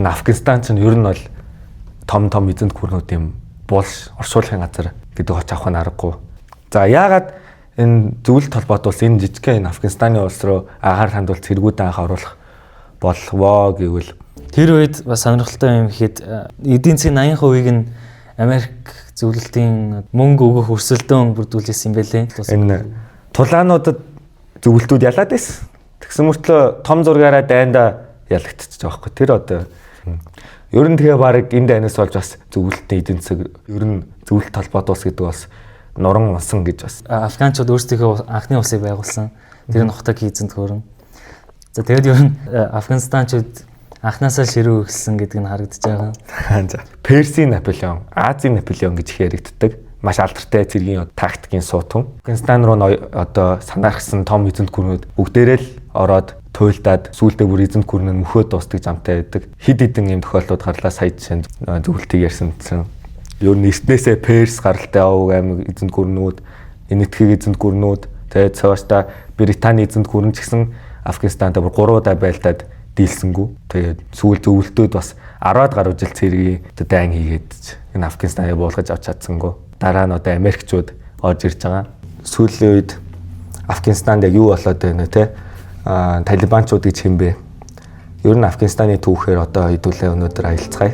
Энэ Афганистан чинь ер нь бол том том эзэнт гүрнүүдийн булш оршуулгын газар гэдэг хоч авах нь аргагүй. За яагаад энэ зөвлөлт холбоот улс энэ жижигхэн энэ Афганистаны улс руу анхаарал хандуулж цэргүүдээ анх оруулах болвоо гэвэл тэр үед бас сонирхолтой юм ихэд эдийн засгийн 80%-ийг нь Америк зөвлөлтийн мөнгө өгөх өрсөлдөөн бүрдүүлсэн юм байлээ. Энэ тулаануудад зөвлөлтүүд ялаад байсан. Тэгсэн мөртлөө том зургаараа дайндаа ялагдчихж байгаа байхгүй. Тэр одоо ер нь тэгээ баг энэ дайнаас болж бас зөвлөлтийн эдийн засаг ер нь зөвлөлт холбоот улс гэдэг бас нуран унсан гэж бас. Афганчууд өөрсдийнхөө анхны улсыг байгуулсан. Тэр нь Хотог эзэнт хөрөн. За тэгээд ер нь Афганистанчууд анхнаасаа ширүү эхэлсэн гэдэг нь харагдаж байгаа. За. Персийн Наполеон, Азийн Наполеон гэж их яригддаг. Маш алдартай цэргийн тактикийн суутун. Афганистан руу одоо санаархсан том эзэнт гүрнүүд бүгдээрээ л ороод туйлдаад сүүлдээ бүр эзэнт гүрэн нь мөхөөд дуустдаг замтай байдаг. Хэд хэдэн юм тохиолдлууд гарлаа сая жишээ нь зөвлөлтийг ярьсан чинь ер нь эртнээсээ Перс гаралтай овог аймаг эзэнт гүрнүүд, Энэтхэг эзэнт гүрнүүд, тэгээд цаашдаа Британий эзэнт гүрэн ч гэсэн Афганистантай бүр 3 удаа байлдаад дийлсэнгүү. Тэгээд сүүл зөвлөлтүүд бас 10-аад гаруй жил цэргийн дайн хийгээд энэ Афганистаныг буулгаж авч чадсангүй. Дараа нь одоо Америкчууд орж ирж байгаа. Сүүлийн үед Афганистанд яг юу болоод байна вэ те? Талибанчууд гэж хэм бэ? Ер нь Афганистаны түүхээр одоо хэдүүлээ өнөөдөр аялцгаая.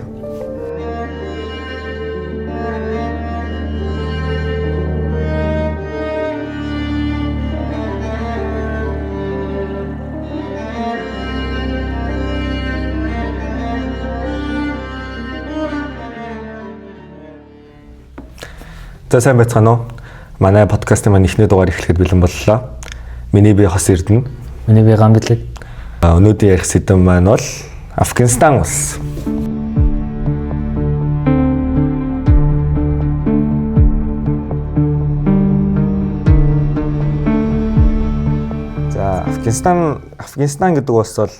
За сайн байцгаана уу? Манай подкастын маань эхний дугаар эхлэхэд бэлэн боллоо. Миний би Хос Эрдэнэ. Миний би Гамбилэг. Өнөөдөр ярих сэдэв маань бол Афганистан улс. За Афганистан гэдэг улс бол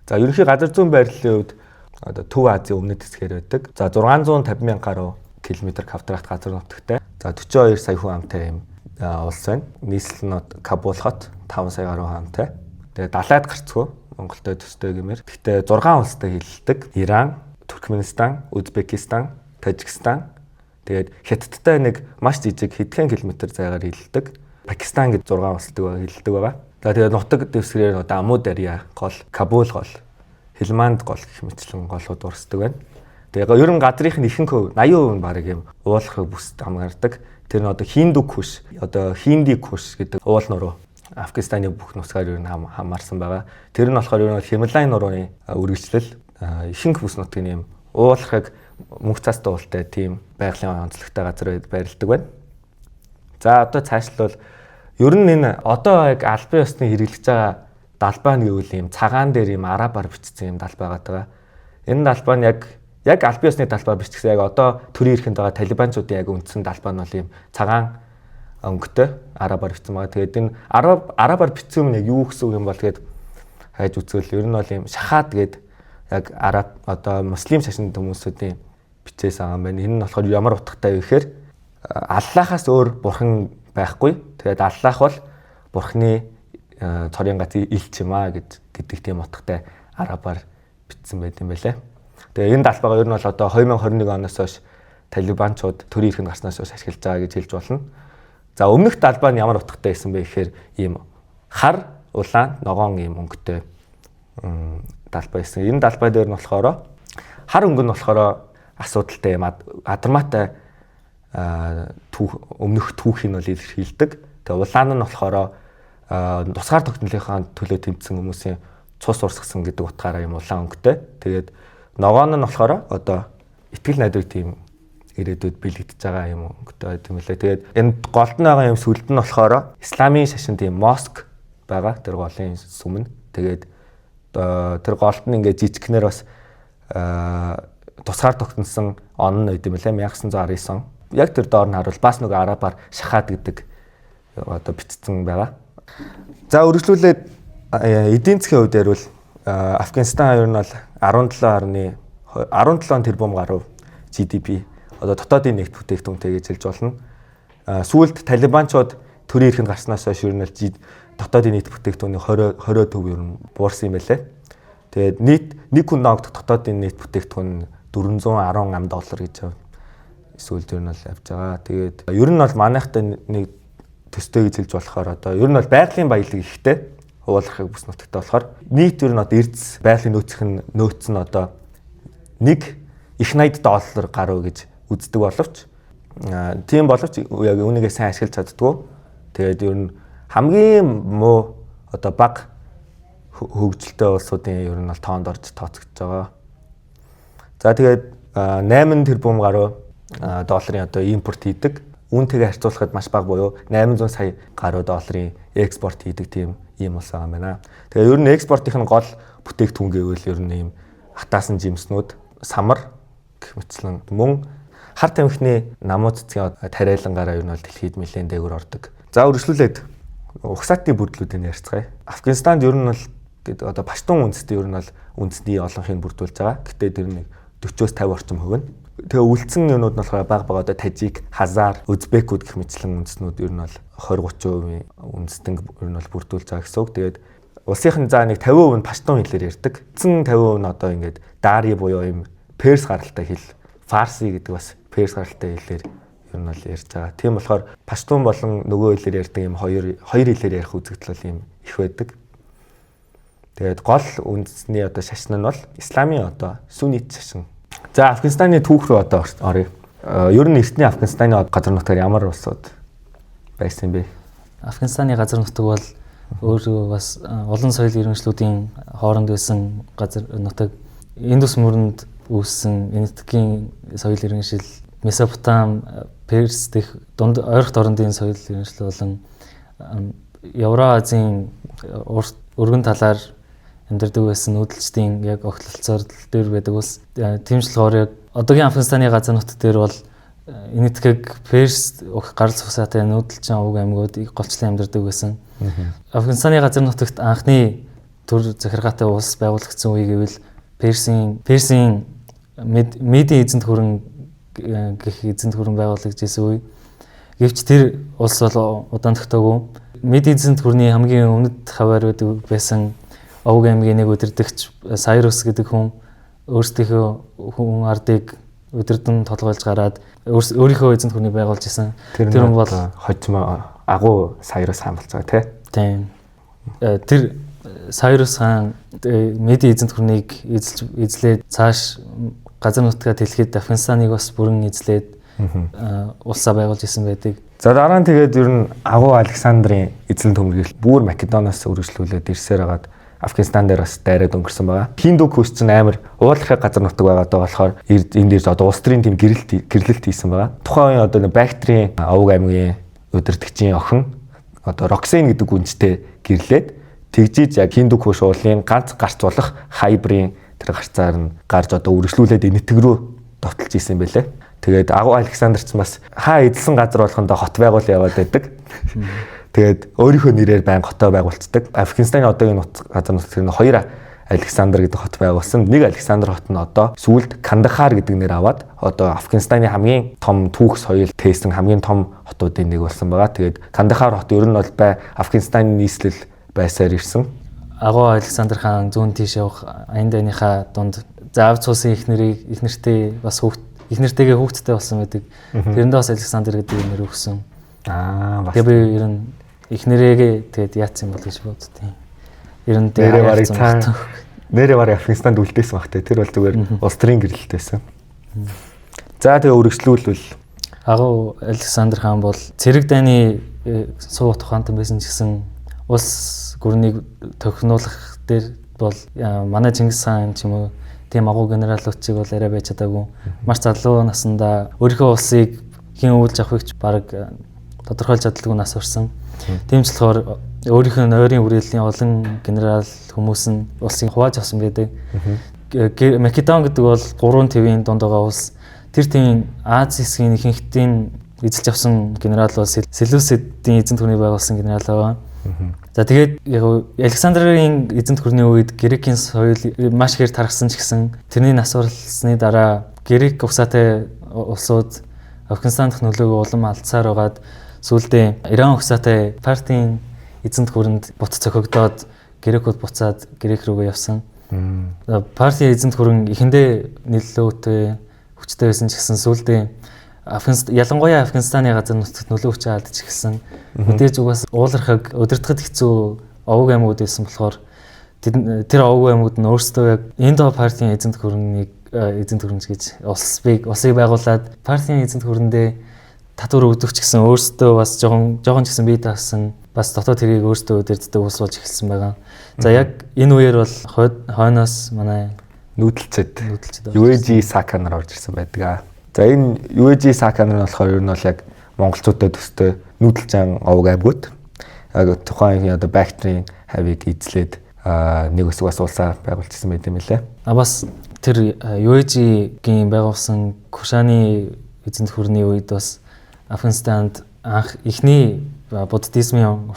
за ерөнхий газар зүйн байрлалын хувьд одоо Төв Азийн өмнөд хэсгээр байдаг. За 650 мянга гаруй километр квадрат газар нутагтай. За 42 сая хүн амтай юм улс байна. Нийслэл нь Кабул хот 5 сая гаруй хүн амтай. Тэгээ далайд гарцгүй Монголтой төстэй гэмээр. Гэхдээ 6 улстай хилэлдэг. Иран, Туркменистан, Узбекистан, Тажикстан. Тэгээд Хятадтай нэг маш жижиг хэдхэн километр зайгаар хилэлдэг. Пакистан гэж 6 улстай хилэлдэг байгаа. За тэгээд нутаг дэвсгэрээр одоо Аму дарья гол, Кабул гол, Хилманд гол гэх мэтлэн голууд урсдаг байна. Тэгээ ер нь газрынх нь ихэнх хувь 80% нь бараг юм уулахыг бүст хамаардаг. Тэр нь одоо Хиндү Күш, одоо Хинди Күш гэдэг уул нуруу Афганистаны бүх нутгаар ер нь хамаарсан байгаа. Тэр нь болохоор ер нь Хималай нурууны үргэлжлэл ихэнх бүс нутгийн юм уулахыг мөнх цастай уултай тийм байгалийн онцлогтой газар байрладаг байна. За одоо цаашлбал ер нь энэ одоо яг албан ёсны хэрэглэж байгаа далбаа нь гэвэл юм цагаан дээр юм арабаар бичсэн юм далбаа байгаа. Энэ далбаа нь яг албан ёсны далбаа бичсэн яг одоо төрийн эрхэнд байгаа талибанчуудын яг үндсэн далбаа нь бол юм цагаан өнгөтэй арабаар бичсэн байгаа. Тэгээд энэ арабаар бичсэн юм яг юу гэсэн үг юм бол тэгээд хайж үзвэл ер нь бол юм шахаад гээд яг араб одоо муслим шашин хүмүүсүүдийн бичээс байгаа юм байна. Энэ нь болохоор ямар утгатай вэ гэхээр Аллахаас өөр бурхан байхгүй. Тэгээд Аллах бол бурхны цорын гац илч юм аа гэдэг тийм утгатай арабаар бичсэн байт юм байлээ. Тэгээ энэ далбаагаа ер нь бол одоо 2021 оноос хойш талибанчууд төрийн эрхэнд гарснаас хойш ашиглаж байгаа гэж хэлж болно. За өмнөх далбаа нь ямар утгатай байсан бэ гэхээр ийм хар, улаан, ногоон ийм өнгөтэй далбаа байсан. Энэ далбаа дээр нь болохоор хар өнгө нь болохоор асуудалтай юм адармаатай түүх өмнөх түүхийг нь бол илэрхийлдэг. Тэгээ улаан нь болохоор тусгаар тогтнолынхаа төлөө тэмцсэн хүмүүсийн цус урсгасан гэдэг утгаараа юм улаан өнгөтэй. Тэгээд ногоон нь болохоор одоо итгэл найдвар тийм ирээдүйд бэлэгдэж байгаа юм өнгөтэй байт юм лээ. Тэгээд энэ голд нь байгаа юм сүлд нь болохоор исламын шашин тийм моск байгаа. Тэр голын сүм нь. Тэгээд тэр голд нь ингээд жижигхнэр бас тусгаар тогтносон он нь байт юм лээ. 1919 он. Яг тэр доор нь харуул бас нэг арабаар шахаад гэдэг одоо бичсэн байгаа. За үргэлжлүүлээд эдийн засгийн хувьд ярил Афганистан ер нь бол 17.17 тэрбум гаруй GDP одоо дотоодын нэгт бүтээгдэхүүнтэй гэж хэлж болно. Сүүлд талибанчууд төрийн эрхэнд гарснаас хойш ер нь л дотоодын нийт бүтээгдэхүүний 20% ер нь буурсан юм байлээ. Тэгээд нийт нэг хүн ногдох дотоодын нийт бүтээгдэхүүн 410 доллар гэж эсвэл ер нь бол явж байгаа. Тэгээд ер нь бол манайхтай нэг төстэй гэж хэлж болохоор одоо ер нь бол байгалийн баялаг ихтэй уулархаг бүс нутагтай болохоор нийт ер нь одоо эрдэс байгалийн нөөцөх нь нөөц нь одоо нэг их 80 доллар гаруй гэж үздэг боловч тийм боловч яг үүнийгээ сайн ашиглаж чаддгүй. Тэгээд ер нь хамгийн муу одоо бага хөгжилтэй улсуудын ер нь бол тоонд орж тооцогдож байгаа. За тэгээд 8 тэрбум гаруй долларын одоо импорт хийдэг. Үүнтэйгээ харьцуулахад маш бага буюу 800 сая гаруй долларын экспорт хийдэг тийм ийм улс байгаа юм байна. Тэгээ ер нь экспортын гол бүтээгдэхүүн гэвэл ер нь ийм хатаасан жимснүүд, самар гэх мэтчлэн мөн хар тамхины намуу цэцгийн тариалангаараа ер нь бол дэлхийд нэлээд дээгүүр ордог. За үргэлжлүүлээд угсаатын бүрдлүүдийг ярьцгаая. Афганистанд ер нь бол гэдэг одоо паштун үндэстэн ер нь бол үндэсний олонхийг бүрдүүлж байгаа. Гэтэ тэр нэг 40-оос 50 орчим хувь нь. Тэгээ үлдсэн юмнууд нь болохоор баг баг одоо Тажик, Хазар, Узбекүүд гэх мэтчлэн үндэстнүүд ер нь бол 20 30% үндэстэн ер нь бол бүрдүүлж байгаа гэсэн үг. Тэгээд улсынхын за нэг 50% нь паштун хэлээр ярьдаг. Үлдсэн 50% нь одоо ингээд дари буюу ийм перс гаралтай хэл, фарси гэдэг бас перс гаралтай хэлээр ер нь бол ярьж байгаа. Тийм болохоор паштун болон нөгөө хэлээр ярьдаг ийм хоёр хэлээр ярих үзэгдэл бол ийм их байдаг. Тэгээд гол үндэсний одоо шашин нь бол исламын одоо суннит шашин. За Афганистаны түүх рүү одоо оръё. Ер нь эртний Афганистаны газар нутгаар ямар улсууд байсан бэ? Афганистаны газар нутаг бол өөрөө бас олон соёл иргэншлүүдийн хооронд байсан газар нутаг. Индус мөрөнд үүссэн Энэтхэгийн соёл иргэншил, Месопотам, Перс дэх дунд ойрхот орондын соёл иргэншил болон Евроазийн өргөн талаар амьдардаг байсан нүүдэлчдийн яг огтлолцоор дээр байдаг улс. Тийм ч болохоор яг одоогийн Афганистаны газар нутаг дээр бол Энэтхэг, Перс гарал цугсаатай нүүдэлчин овог аймагуд голчлон амьдардаг байсан. Афганистаны газар нутагт анхны төр захиргаатай улс байгуулагдсан үе гэвэл Персийн Медийн эзэнт хүрэн гэх эзэнт хүрэн байгуулагдж исэн үе. Гэвч тэр улс бол удаан тогтоогүй. Медийн эзэнт хүрний хамгийн өмнөд хаваар байсан овог аймгийн нэг удирдагч Сайрус гэдэг хүн өөрсдийнхөө хүн ардыг удирдан толгойлж гараад өөрийнхөө эзэнт хүрнийг байгуулж исэн. Тэр хүн бол хожим агуу Сайрус хаан болж байгаа тий. Тийм. Тэр Сайрус хаан Медийн эзэнт хүрнийг эзлээд цааш газар нутгаа дэлхийд Афганистаныг бас бүрэн эзлээд улсаа байгуулж исэн байдаг. За дараа нь тэгээд ер нь агуу Александрын эзлэн төмөргөл бүр Македоноос үргэлжлүүлээд ирсээр хагаад Афганистан дээр бас дайраад өнгөрсөн байгаа. Хиндүү хүйс чинь амар уулархай газар нутаг байгаа даа болохоор энд ирж одоо улс төрийн тийм гэрлэлт хийсэн байгаа. Тухайн үеийн одоо Бактрийн овог аймгийн удирдагчийн охин одоо Роксен гэдэг гүнжтэй гэрлээд тэгжиж яг Хиндүү хүйс уулын ганц гарц болох Хайбрын тэр гарцаар нь гарч одоо үргэлжлүүлээд Энэтхэг рүү довтолж исэн байлээ. Тэгээд агуу Александр ч бас хаа эзэлсэн газар болгондоо хот байгуул яваад байдаг. Тэгээд өөрийнхөө нэрээр байнга хотоо байгуулцдаг. Афганистаны одоогийн газар нутагт нь хоёр Александр гэдэг хот байгуулсан. Нэг Александр хот нь одоо сүүлд Кандахар гэдэг нэр аваад одоо Афганистаны хамгийн том түүх соёл тээсэн хамгийн том хотуудын нэг болсон байгаа. Тэгээд Кандахар хот ер нь бол Афганистаны нийслэл байсаар ирсэн. Агуу Александр хаан зүүн тийш явах аян дайныхаа дунд заав цуусын эхнэртэй бас эхнэртэйгээ хүүхэдтэй болсон байдаг. Тэрэндээ бас Александр гэдэг нэр өгсөн. Аа бас. Тэгээ би ер нь эхнэрээгээ тэгээд яатсан бол гэж боддیں۔ Ер нь нэрээ барыг Афганистанд үлдээсэн баг те. Тэр бол зүгээр улс төрийн гэрэлт байсан. За тэгээ үргэлжлүүлвэл агуу Александр хаан бол цэрэг дайны суу ухаантай байсан ч гэсэн улс гүрнийг тохинуулах дээр бол манай Чингис хаан ч юм уу тийм агуу генералууд чиг бол арай байж чадаагүй. Маш залуу насндаа өөрийнхөө улсыг хэн үүлж авахыг ч бараг тодорхойлж чаддаггүй нас орсон. Тийм ч болохоор өөрийнхөө нойрын үрээллийн олон генерал хүмүүс нь улсыг хувааж авсан байдаг. Македон гэдэг бол 3 твийн дунд байгаа улс. Тэр твийн Аз хэсгийн ихэнхтийн эзэлж авсан генерал бол Селевсидийн эзэнт хүрнийг байгуулсан генерал байгаа. За тэгээд яг Александрын эзэнт хүрний үед Грекийн соёл маш ихээр тархсан ч гэсэн тэрний нас орлсны дараа Грек угсаатай улсууд Афганистан дахь нөлөөгөө улам алдсаар байгаад сүүлдээ Иран угсаатай Партийн эзэнт хүрэнд бут цохигдоод Грекүүд буцаад Грек рүүгээ явсан. Парти эзэнт хүрэн эхэндээ нөлөөтэй хүчтэй байсан ч гэсэн сүүлдээ ялангуяа Афганистаны газар нутагт нөлөө хүчээ алдаж эхэлсэн. Мэдээж угаас уулархаг удирдахад хэцүү овог аймагуд байсан болохоор тэр овог аймагуд нь өөрсдөө яг Индо партийн эзэнт хүрнийг эзэнт хүрэнж гэж улсыг байгуулад партийн эзэнт хүрэндээ татвар өгдөг ч гэсэн өөрсдөө бас жоохон ч гэсэн бие даасан бас дотоод хэргийг өөрсдөө удирддаг улс болж эхэлсэн байгаа. За яг энэ үеэр бол хойноос манай нүүдэлчэд UAG Сака нар орж ирсэн байдаг. За энэ UAG Сака нар нь болохоор ер нь бол яг монголчуудад төстэй нүүдэлчэн овог аймагуд яг тухайн одоо Бактрийн хавийг эзлээд нэг хэсэг бас улсаа байгуулчихсан байт юм лээ. А бас тэр UAG-гийн байгуулсан Кушаны эзэнт хүрний үед бас Афганистанд анх эхний буддизмын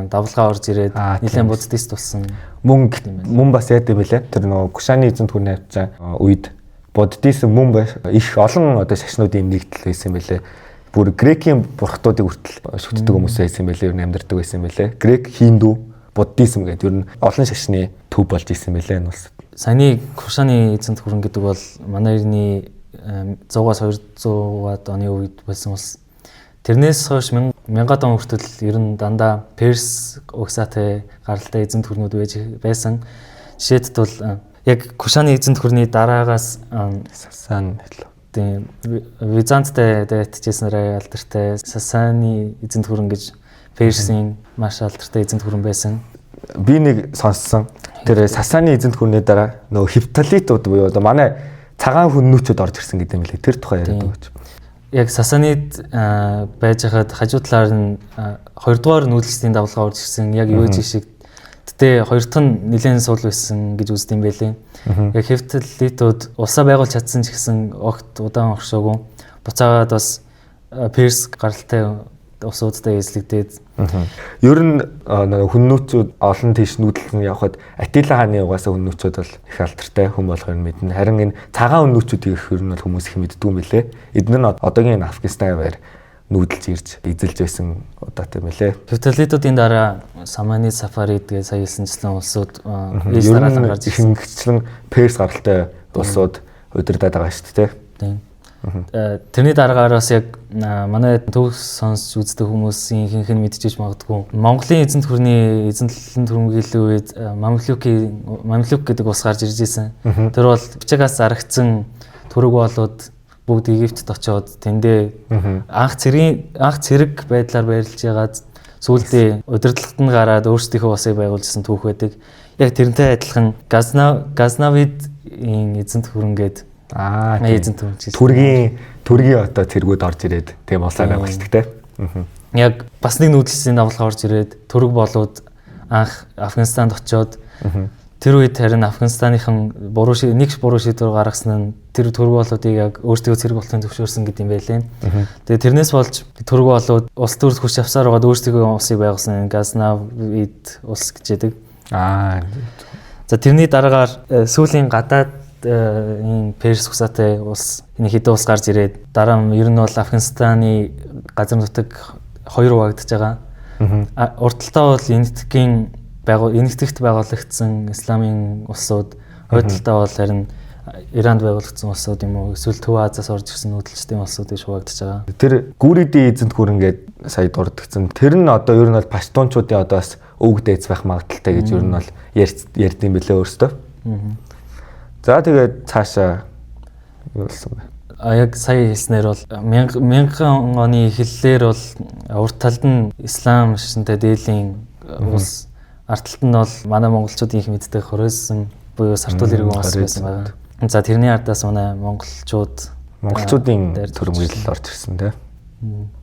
давлгаа орж ирээд нэлээд буддист болсон. Мөн бас яд юм бэлээ. Тэр нөгөө Кушаны эзэнт хүрний хавцаа үед буддизм мөн их олон одоо шашнуудын нэгдэл байсан юм бэлээ. Бүр грекийн бурхтуудыг хүртэл шүтдэг хүмүүс байсан юм бэлээ. Ер нь амьдардаг байсан юм бэлээ. Грек, хиндүү, буддизм гэдэг ер нь олон шашны төв болж исэн бэлээ энэ улсад. Саяны Кушаны эзэнт хүрэн гэдэг бол манай эртний 100-аас 200-аад оны үед болсон улс. Тэрнээс хойш 1000-аад он хүртэл ер нь дандаа Перс угсаатай гаралтай эзэнт хүрнүүд байсан. Жишээдд бол яг Кушаны эзэнт хүрний дараагаас Сасан тийм Византтай дайтжсэнараа алдартай Сасаны эзэнт хүрэн гэж Персийн маш алдартай эзэнт хүрэн байсан. Би нэг сонссон. Тэр Сасаны эзэнт хүрний дараа нөгөө Хепталитууд буюу одоо манай цагаан хүннүүчүүд орж ирсэн гэдэг юм лээ. Тэр тухай яриад өгөөч. Яг Сасанид байж хахад хажуу талаар нь хоёрдугаар нүүдэлчдийн давлгаа орж ирсэн. Яг UAG шиг. Гэтэ хоёр дахь нь нэлээд сул байсан гэж үздэг юм байлээ. Яг Хепталитууд улсаа байгуулж чадсан ч гэсэн огт удаан оршоогүй. Буцаагаад бас Перс гаралтай улсуудтай эзлэгдээд. Ер нь хүннүүчүүд олон тийш нүүдэлсэн явхад Атила хааны угаасаа хүннүүчүүд бол их алдартай хүн болохоор мэднэ. Харин энэ цагаан хүннүүчүүдийг их ер нь бол хүмүүс их мэддгүй юм билээ. Эдгээр нь одоогийн Афганистан байр нүүдэлж ирж эзэлж байсан удаатай юм билээ. Хепталитуудын дараа Саманид, Сафарид гэж сая хэлсэнчлэн улсууд ер нь гарч ирсэн. Ихэнхчлэн Перс гаралтай улсууд удирдах байгаа шүү дээ. Тийм. Тэрний дараагаар бас яг манай төв сонсч үздэг хүмүүсийн ихэнх нь мэдчихэж магадгүй. Монголын эзэнт хүрний эзэнтлэн түрэмгийллийн үед Мамлюк гэдэг ус гарч ирж байсан. Тэр бол Бичагаас зарагдсан түрэг болоод бүгд Египтэд очиод тэндээ анх цэрэг байдлаар байрлаж ягаад сүүлдээ удирдлагт нь гараад өөрсдийнхөө улсыг байгуулжсэн түүх байдаг. Яг тэрнтэй адилхан Газнавидын эзэнт хүрэн гээд эзэнт хүрэн гэж түргийн одоо цэргүүд орж ирээд тийм улсаа байгуулчихдаг те. Яг бас нэг нүүдэлсийн давлгаа орж ирээд түрэг болоод анх Афганистанд очиод тэр үед харин Афганистаныхан буруу шийдвэр гаргасан нь тэр түрэг болоодыг яг өөрсдөө цэрэг болохын зөвшөөрсөн гэдэг юм байлээ. Тэгээ тэрнээс болж түрэг болоод улс төрд хүч авсаар байгаад өөрсдийнхөө улсыг байгуулсан Газнавид улс гэж яддаг. За тэрний дараагаар сүүлийн гадаад энэ Перс угсаатай улс энэ хэдэн улс гарч ирээд дараа нь ер нь бол Афганистаны газар нутаг хоёр хуваагдаж байгаа. Урд талдаа бол Энэтхэгт байгуулагдсан исламын улсууд, хойд талдаа бол харин Иранд байгуулагдсан улсууд юм уу эсвэл Төв Азиас орж ирсэн нүүдэлчдийн улсууд гэж хуваагдаж байгаа. Тэр Гүридийн эзэнт хүрэн гээд сая дурдгдсан. Тэр нь одоо ер нь бол паштунчуудын одоо бас өвөг дээдс байх магадaltaй гэж ер нь бол ярьд юм билээ өөрсдөө. За тэгээд цаашаа юу болсон бэ? Яг сая хэлснээр бол 1000 оны эхлэлээр бол урд талд нь ислам шашинтай дээлийн улс, ард талд нь бол манай монголчуудын их мэддэг Хорезм буюу Сартул иргэн улс байсан байгаа. За тэрний ардаас манай монголчуудын төрөмгийлэл орж ирсэн тийм.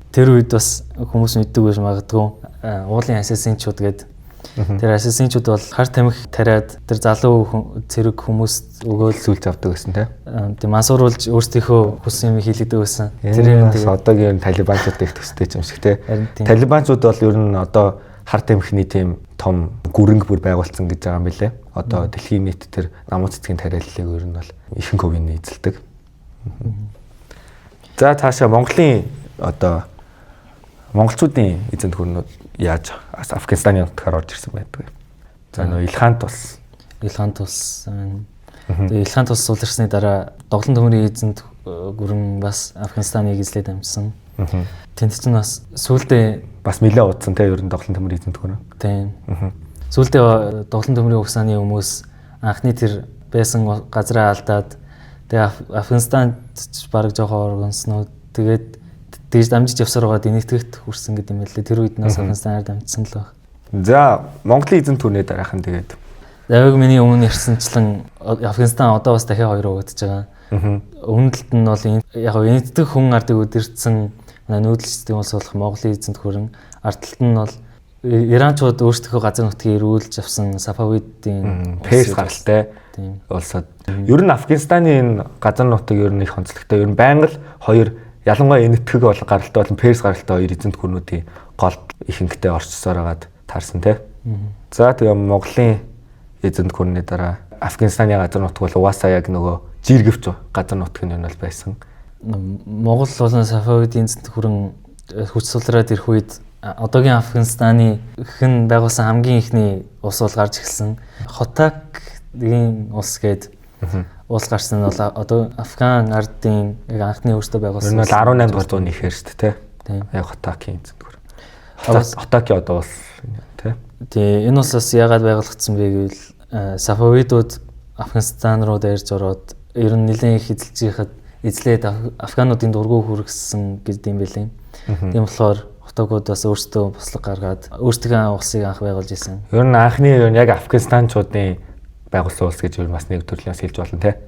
Тэр үед бас хүмүүс мэддэг байж магадгүй уулын ассасинчууд гээд тэр ассасинчууд бол хар тамхи тариад тэр залуу цэрэг хүмүүст өгөөл сүлж авдаг гэсэн тийм. Тийм мансууруулж өөрсдийнхөө хүссэн юм хийлгэдэг байсан. Тэр бас одоогийн талибанчуудад их төстэй юм шиг тийм. Талибанчууд бол ер нь одоо хар тамхины тийм том гүрэнг бүр байгуулсан гэж байгаа юм билээ. Одоо дэлхийн нийт тэр намуу цэцгийн тариаллыг ер нь бол ихэнх хувийг нь эзэлдэг. За цаашаа Монголын одоо монголчуудын эзэнт хүрнүүд яаж Афганистаны нутгаар орж ирсэн байдаг вэ? За нөө Илхант улс. Илхан тулс. Тэгээ Илхан тулс суларсны дараа Доглон төмөрийн эзэнт гүрэн бас Афганистаныг эзлээд амжсан. Тэнд чинь бас сүүлдээ бас нэлээд удсан те ер нь Доглон төмөрийн эзэнт гүрэн. Тийм. Сүүлдээ Доглон төмөрийн угсааны хүмүүс анхны тэр байсан газраа алдаад тэгээ Афганистанд бараг жоохон оргонсноо тэгээд тэгж дамжиж явсаар байгаа Энэтхэгт хүрсэн гэдэг юм байлээ. Тэр үед нас Афганистанаар дамжсан л баг. За Монголын эзэнт гүрний дараах нь тэгээд Давиг миний өмнө ярьсанчлан Афганистан одоо бас дахиад хоёр угдаж байгаа. Өмнө талд нь бол яг Энэтхэг хүн ардыг удирдсан манай нүүдэлчдийн улс болох Монголын эзэнт гүрэн, ард талд нь бол Иранчууд өөрсдийнхөө газар нутгийг эргүүлж авсан Сафавидын Перс гаралтай улсад. Ер нь Афганистаны энэ газар нутаг ер нь их онцлогтой. Ер нь байнга л хоёр ялангуяа Энэтхэг бол гаралтай болон Перс гаралтай хоёр эзэнт гүрнүүдийн гол ихэнхдээ орчсоор байгаад таарсан те. За тэгээ Монголын эзэнт гүрний дараа Афганистаны газар нутаг бол угаасаа яг нөгөө жиргэвч газар нутаг нь бол байсан. Монгол болон Сафавидын эзэнт гүрэн хүч сулраад ирэх үед одоогийн Афганистаны хэн байгуулсан хамгийн эхний улс бол гарч эхэлсэн. Хотакийн улс гээд улс гарсан нь бол одоо Афган ардын яг анхны өөртөө байгуулсан. Энэ бол 18 дугаар зууны ихээр шүү дээ, тэ. Яг Хотакийн эзэнт гүрэн. Хотакийн одоо улс тэ. Тий, энэ улс бас яагаад байгуулагдсан бэ гэвэл Сафавидууд Афганистан руу дайрж ороод ер нь нэлээд их эзэлж яхад эзлээд Афгануудын дургу хүргэсэн гэдэг юм байлээ. Тийм болохоор Хотогууд бас өөрсдөө бослого гаргаад өөрсдийнхөө улсыг анх байгуулж исэн. Ер нь анхны ер нь яг Афганистанчуудын байгуулсан улс гэж ер нь бас нэг төрлөөс хэлж болно те.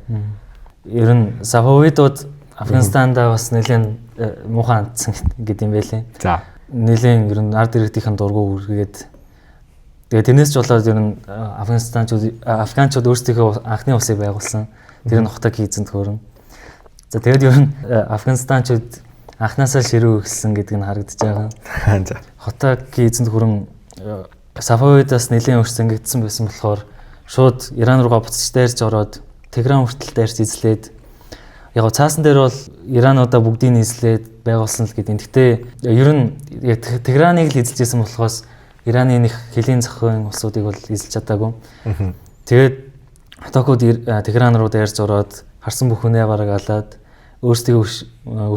Ер нь Сафавидууд Афганистандаа бас нэлээд муухай хандсан гэдэг юм байлээ. За. Нэлээд ер нь ард иргэдийнхэн дургу үргээд тэгээ тэрнээс ч болоод ер нь Афганистанчууд Афганчууд өөрсдийнхөө анхны улсыг байгуулсан. Тэр нь Хотог эзэнт гүрэн. За тэгээд ер нь Афганистанчууд анхнаасаа ширүү эхэлсэн гэдэг нь харагдаж байгаа. За. Хотагийн эзэнт гүрэн Сафавидаас нэлээд өрсөн ингэдсэн байсан болохоор шууд Иран руугаа буцаж дайрч ороод Тегеран хүртэл дайрч эзлээд яг цаасан дээр бол Ирануудаа бүгдийг эзлээд байгуулсан л гэдэг. Гэхдээ ер нь Тегераныг л эзэлж исэн болохоос Ираны нэг хөлийн зохион улсуудыг бол эзэлж чадаагүй. Тэгээд Хотокууд Тегеран руу дайрч ороод харсан бүх хүнээ бараг алаад өөрсдөө өш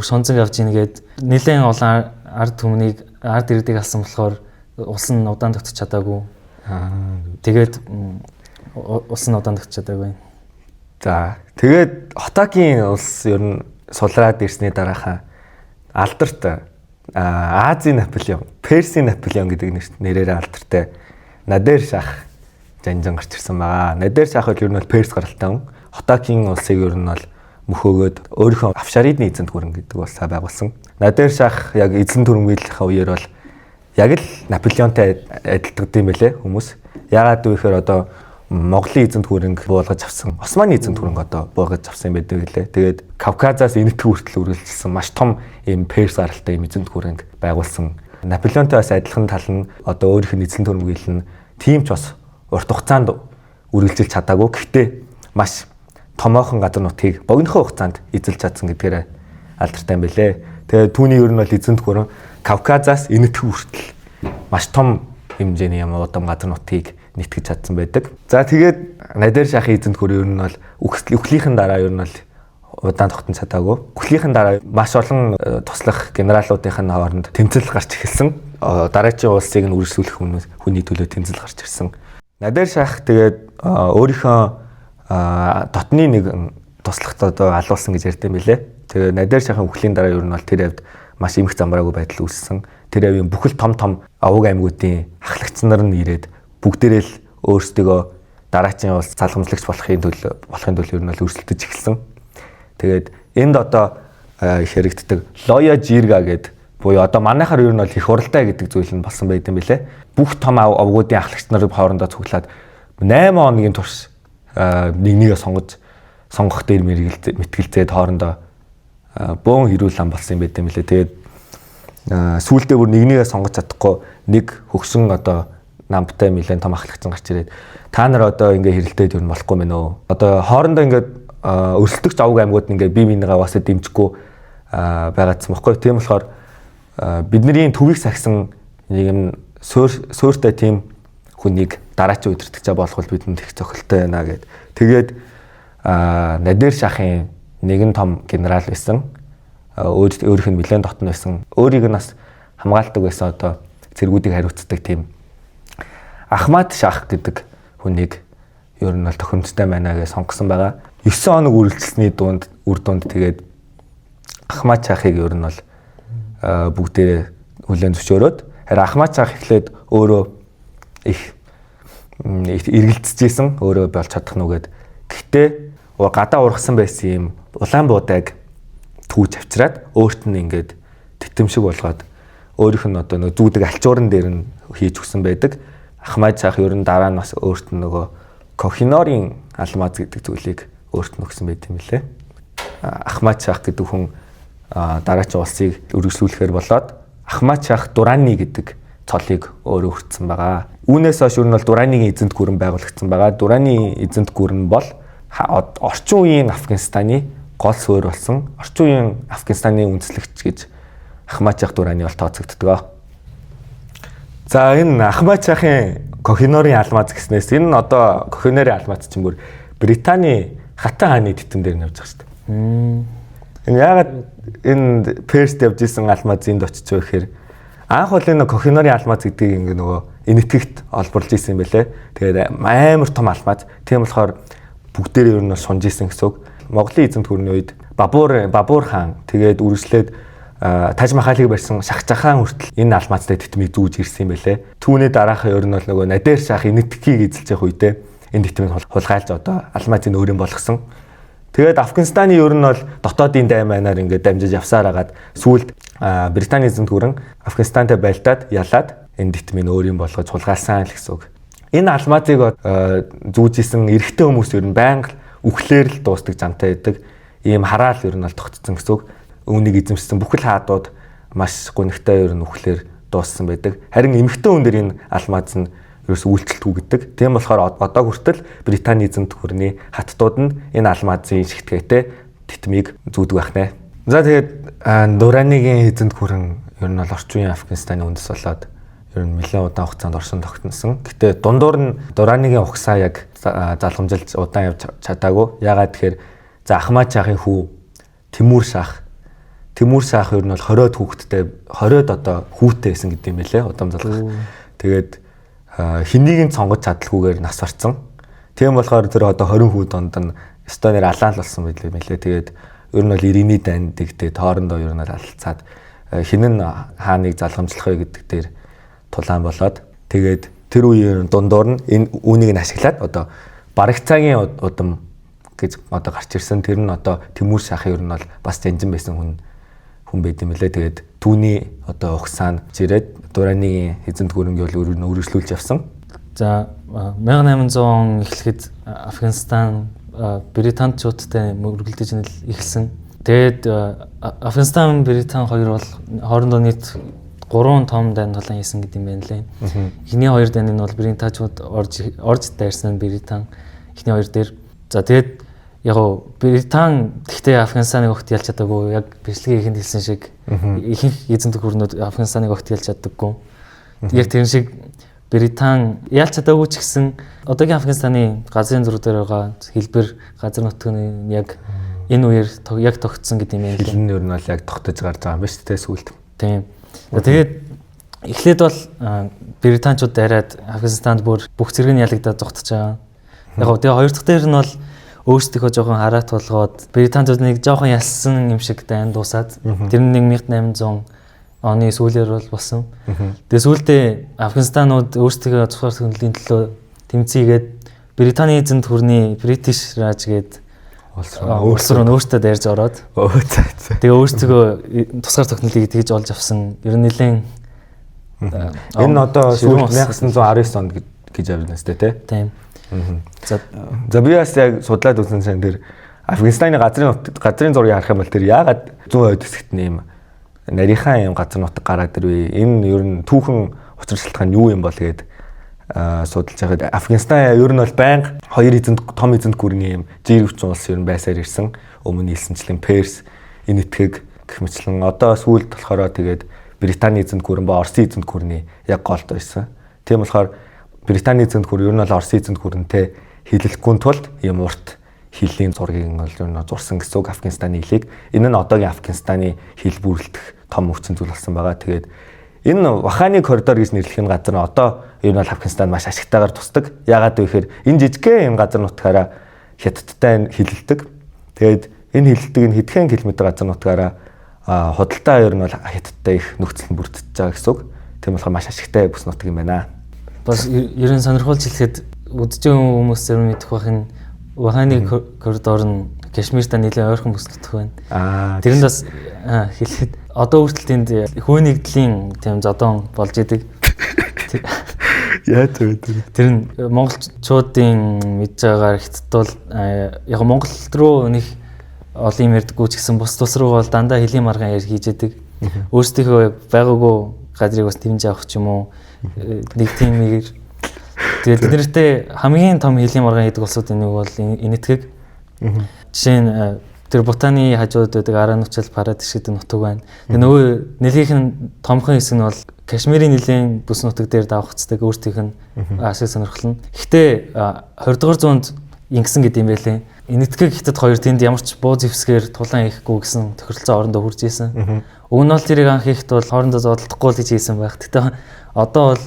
сонзон авч ийн гээд нэлээд олон ард түмнийг ард иргэдийг алсан болохоор улс нь удаан тогтож чадаагүй. Тэгээд улс нь удаан тогтож чадаагүй. За тэгээд Хотакийн улс ер нь сулраад ирсний дараахан алдарт Азийн Наполеон, Персийн Наполеон гэдэг нэрээр алдартай Надер шах жанжин гарч ирсэн байгаа. Надер шах бол ер нь бол Перс гаралтай хүн. Хотакийн улсыг ер нь бол мөхөөгөөд өөрийнхөө Афшаридны эзэнт гүрэн гэдэг улсаа байгуулсан. Надер шах яг эзэн төрөмгийлийнхаа үеэр бол яг л Наполеонтой адилтгад юм байлээ хүмүүс. Яагаад гэвэл одоо Монголын эзэнт гүрэнг буулгаж авсан, Османы эзэнт гүрэнг одоо буулгаж авсан юм байдаг лээ. Тэгээд Кавказаас Энэтхэг хүртэл үргэлжилсэн маш том ийм Перс гаралтай ийм эзэнт гүрэнг байгуулсан. Наполеонтой бас адилхан тал нь одоо өөрийнх нь эзэнт төрөмгийл нь тийм ч бас урт хугацаанд үргэлжилж чадаагүй. Гэхдээ маш томоохон газар нутгийг богинохон хугацаанд эзэлж чадсан гэдгээр алдартай юм байлээ. Тэгээд түүний ер нь бол эзэнт гүрэн Кавказаас Энэтхэг хүртэл маш том хэмжээний юм удам газар нутгийг нэтгэж чадсан байдаг. За тэгээд Надер шахын эзэнт гүрэн ер нь бол үхлийнхэн дараа ер нь бол удаан тогтон чадаагүй. Үхлийнхэн дараа маш олон туслах генералуудын хооронд тэмцэл гарч эхэлсэн. Дараачийн улсыг нь үргэлжлүүлэх хүний төлөө тэмцэл гарч ирсэн. Надер шах тэгээд өөрийнхөө дотны нэг туслахт одоо алуулсан гэж ярьд юм билэ. Тэгээ Надер шахын үхлийн дараа ер нь бол тэр явд маш эмх замбраагүй байдал үүссэн. Тэр явын бүхэл том том овог аймагуудын ахлагч нар нь ирээд бүгдээрээ л өөрсдөө дараачийн улс залгамжлагч болохын төлөө ер нь бол өрсөлдөж эхэлсэн. Тэгээд энд одоо их хэрэгддэг Лоя Жирга гэдэг буюу одоо манайхаар ер нь бол их хуралтай гэдэг зүйл нь болсон байт юм билэ. Бүх том овгуудын ахлагч нарыг хоорондоо цуглаад 8 хоногийн турш нэг нэгэ сонгох дээр мэтгэлцээд хоорондоо бөөн хэрүүл ам болсон юм байт юм билэ. Тэгээд сүүлдээ бүр нэг нэгэ сонгож чадахгүй нэг хөгшин одоо намтай нэлээд том ахлагч гарч ирээд та нар одоо ингээ хэрэлдээд юу болохгүй мэн үү. Одоо хоорондоо ингээд өрсөлдөгч овг аймагуд ингээ бие биенийгээ угаасаа дэмжихгүй байгаадсан бохгүй. Тийм болохоор бидний төвийг сахисан нэг юм суурьтай тийм хүнийг дараачийн удирдагчаа болгох бидэнд их зохилтой байна гэд. Тэгээд Надир шахын нэгэн том генерал байсан. Өөрийнх нь нэлээд дотн байсан. Өөрийг нь бас хамгаалдаг байсан одоо цэргүүдийг хариуцдаг тийм Ахмад шах гэдэг хүнийг ер нь бол тохиромжтой байна гэж сонгосон байгаа. 9 хоног үргэлжилсний дунд үр дүнд тэгээд Ахмад шахыг ер нь бол бүгдээрээ хүлээн зөвшөөрөөд харин Ахмад шах эхлээд өөрөө их эргэлзэжсэн өөрөө болж чадах нь үгээд. Гэхдээ гадаа ургасан байсан юм улаан буудаг түүж авчираад өөрт нь ингээд тэтэм шиг болгоод өөрийнх нь одоо нөгөө зүүдэг альчууран дээр нь хийж өгсөн байдаг. Ахмад шах ер нь дараа нь бас өөрт нь нөгөө Кохинорын алмаз гэдэг зүйлийг өөрт нь өгсөн байт юм лээ. Ахмад шах гэдэг хүн дараагийн улсыг өргөжлүүлэхээр болоод Ахмад шах Дурани гэдэг цолыг өөрөө хүртсэн байгаа. Үүнээс хойш ер нь бол Дуранигийн эзэнт гүрэн байгуулагдсан байгаа. Дураны эзэнт гүрэн бол орчин үеийн Афганистаны гол суурь болсон. Орчин үеийн Афганистаны үндэслэгч гэж Ахмад шах Дурани бол тооцогддог. За энэ Ахмад шахын Кохинорын алмаз гэснээс энэ нь одоо Кохинорын алмаз чинь бүр Британий хатан хааны титэм дээр нь явж байгаа шүү дээ. Энэ яагаад энэ Перст явж исэн алмаз энд очиж вэ гэхээр анх бол энэ Кохинорын алмаз гэдгийг ингээ нөгөө энэтхэгт олборлж исэн юм байлээ. Тэгээд амар том алмаз. Тийм болохоор бүгдээрээ ер нь сунж исэн гэсэн үг. Монголын эзэнт гүрний үед Бабур хаан тэгээд үргэлжлээд Таж Махалыг барьсан Шахжахан хүртэл энэ алмазтай тэтмийг зүүж ирсэн юм байлээ. Түүний дараахан ер нь бол нөгөө Надир шах энэтхгийг эзэлж явах үедээ энэ тэтмийг хулгайлж одоо алмазыг өөрийн болгосон. Тэгээд Афганистаны ер нь бол дотоодын дайманаар ингээд дамжиж явсаар хагаад сүүлд Британий эзэнт гүрэн Афганистантай байлдаад ялаад энэ тэтмийг өөрийн болгож хулгайлсан л гэсэн үг. Энэ алмазыг зүүж исэн эрэгтэй хүмүүс ер нь байнга үхлээр л дуустдаг замтай байдаг. Ийм хараал ер нь бол тогтцсон гэсэн үг. Үүнийг эзэмшсэн бүхэл хаадууд маш гонигтай ер нь үхлээр дууссан байдаг. Харин эмэгтэй хүн дээр энэ алмаз нь ерөөс үйлчлэлтгүй гэдэг. Тийм болохоор одоо хүртэл Британий эзэнт гүрний хаттууд нь энэ алмазын шигтгээтэй тэтмийг зүүдэг байх нэ. За тэгээд Дуранигийн эзэнт гүрэн ер нь бол орчин үеийн Афганистаны үндэс болоод ер нь нэлээд удаан хугацаанд оршин тогтносон. Гэтэ дундуур нь Дуранигийн угсаа яг залгамжилж удаан явж чадаагүй. Яагаад тэгэхээр за Ахмад шахын хүү Тимур шах ер нь бол 20-од хүүхэдтэй 20-од одоо хүүтэй байсан гэдэг юм байлээ удам залгах. Тэгээд хэнийг нь сонгож чадалгүйгээр нас барцсан. Тийм болохоор тэр одоо 20 хүү донд нь Эстонээр алаал болсон байлээ мэлээ. Тэгээд ер нь бол Ириний дайнд тэгтээ тоорондоо ер нь бол алцаад хин нь хааныг залгамжлах вэ гэдэг дээр тулаан болоод тэгээд тэр үеийн дундуур нь энэ үүнийг нь ашиглаад одоо Барагцаагийн удам гэж одоо гарч ирсэн. Тэр нь одоо Тимур шахын ер нь бол бас жанжин байсан хүн байд юм лээ. Тэгээд түүний одоо угсаа нь жирээд Дуранигийн эзэнт гүрэнг бол өргөжлүүлж явсан. За 1800 эхлэхэд Афганистан Британчуудтай мөргөлдөж эхэлсэн. Тэгээд Афганистан Британ хоёр бол хоорондоо нийт 3 том дайн тулаан хийсэн гэдэг юм байна лээ. Эхний хоёр дайнд нь бол Британчууд орж дайрсан Британ эхний хоёр дээр. За тэгээд яг гоо Британ гэхдээ Афганистаныг огт ялж чадаагүй. Яг бичлэгийн ихэнд хэлсэн шиг ихэнх эзэнт гүрнүүд Афганистаныг огт ялж чаддаггүй. Яг тэр шиг Британ ялж чадаагүй ч гэсэн одоогийн Афганистаны газрын зур дээр байгаа хэлбэр газар нутгийн яг энэ үеэр яг тогтсон гэдэг юм байна. Хэл нь ер нь бол яг тогтож гарч байгаа юм байна шүү дээ сүүлд. Тийм. Тэгээд эхлээд бол Британчууд дайраад Афганистанд бүр бүх зэрэг нь ялагдаад зогтож байгаа. Яг гоо тэгээ хоёр дахь дээр нь бол өөрсдийнхөө жоохон хараат болгоод Британчууд нэг жоохон ялсан юм шиг дайн дуусаад тэр нь 1800 оны сүүлээр бол болсон. Тэгээ сүүлдээ Афганистанууд өөрсдийнхөө зохиол хөндлөлийн төлөө тэмцээгээд Британий эзэнт гүрний British Raj гээд улс руу өөртөө дайрж ороод тэгээ өөрсдөө тусгаар тогтнолыг тэгж олж авсан. Ер нь нэлээд энэ одоо сүүлд 1919 онд гэж явна сте тий. Тийм. За би бас яг судлаад үзсэн чинь тэр Афганистаны газрын зургийг харах юм бол тэр яагаад зүүн хойд хэсэгт нэм нарийнхаа юм газар нутаг гараад ирвэ. Энэ ер нь түүхэн учир шалтгаан юу юм бол гээд судалж байхад Афганистан ер нь бол байнга хоёр эзэнт том эзэнт гүрний юм жиргэвчин улс ер нь байсаар ирсэн. Өмнө хэлсэнчлэн Перс, Энэтхэг гэх мэтлэн одоо сүүлд болохоор тэгээд Британий эзэнт гүрэн ба Оросын эзэнт гүрний яг голд байсан. Тийм болохоор Британий эзэнт гүр ер нь бол Оросын эзэнт гүрэнтэй хилэлэхгүй тулд ийм урт хилийн зургийг нь бол ер нь зурсан гэсэн үг Афганистаны хилийг. Энэ нь одоогийн Афганистаны хил бүрэлдэх том өвчин зүйл болсон байгаа. Тэгээд энэ Ваханы коридор гэж нэрлэх энэ газар нь одоо ер нь бол Афганистанд маш ашигтайгаар тусдаг. Яагаад вэ гэхээр энэ жижигхэн юм газар нутгаараа Хятадтай хилэлдэг. Тэгээд энэ хилэлдэг нь хэдхэн километр газар нутгаараа худалдаа ер нь бол Хятадтай их нөхцөл нь бүрдэж байгаа гэсэн үг. Тийм болохоор маш ашигтай бүс нутаг юм байна. Бас ер нь сонирхолж хэлэхэд үдж байгаа хүмүүс зарим мэдэх байх нь Ваханы коридор нь Кашмиртай нэлээд ойрхон бүс нутаг байна. Тэрэнд бас хэлэхэд одоо хүртэл тэнд хөө нэгдлийн тийм зодон болж идэг. Яаж вэ тэр? Тэр нь монголчуудын мэдж байгаагаар Хятад бол яг Монгол руу нэг олон юм ярьдаггүй ч гэсэн бус тус руу бол дандаа хөлийн маргаан ярь хийж идэг. Өөрсдийнхөө байгаагүй газрыг бас дэмжиж авах ч юм уу нэг тийм нэгээр. Тэгээд бид нартэй хамгийн том хөлийн маргаан хийдэг улсуудын нэг бол Энэтхэг. Жишээ нь тэр Бутаны хажууд байдаг Аранучал Парадиш гэдэг нутаг байна. Тэгээ нөгөө нэлээх нь томхон хэсэг нь бол Кашмирийн нэлээн бүс нутаг дээр давхцдаг өөртөөх нь ашиг сонирхол нь. Гэхдээ 20 дугаар зуунд ингэсэн гэдэг юм байлээ. Энэтхэг Хятад хоёр тэнд ямар ч буу зэвсгээр тулаан хийхгүй гэсэн тохиролцоо орондоо хүрж исэн. Уг нь бол тэрийг анх хийхэд бол хоорондоо зодолдохгүй л гэж хийсэн байх. Гэхдээ одоо бол